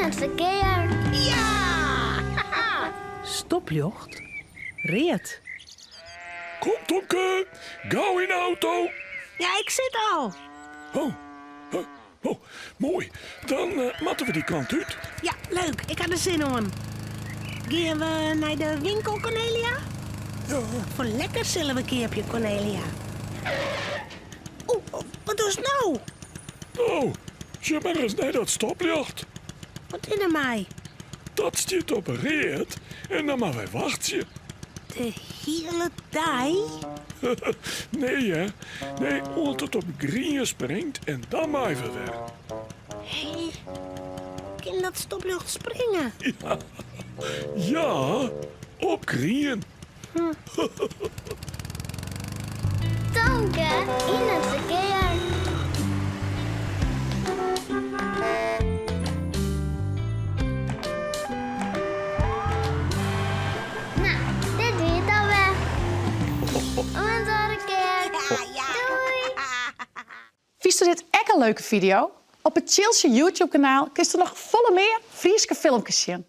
it ferkear. Ja! Stopljocht, read. Kom Tomke, gau yn de auto. Ja, ik sit al. Oh, huh, oh, moai. Dan moatte we dy kant út. Ja, leuk. Ik ha der sin oan. Gean we nei de winkel, Kornelia? Ja. Foar lekker sille we keapje, Kornelia. Oeh, wat dochst no? No, sjoch mar ris nei dat stopljocht. Wat is der mei? Dat stiet op read en dan moatte wy wachtsje. De hiele dei? Nee hear, nee, oant it op grien springt en dan meie we wer. Hé, kin dat stopljocht springe? Ja, ja, op grien. Tomke yn it ferkear. No, dit wie it alwer. Oant oare kear. Doei! Fynsto dit ek in leuke fideo? Op it Tsjiltsje YouTube-kanaal kinsto noch folle mear Fryske filmkes sjen.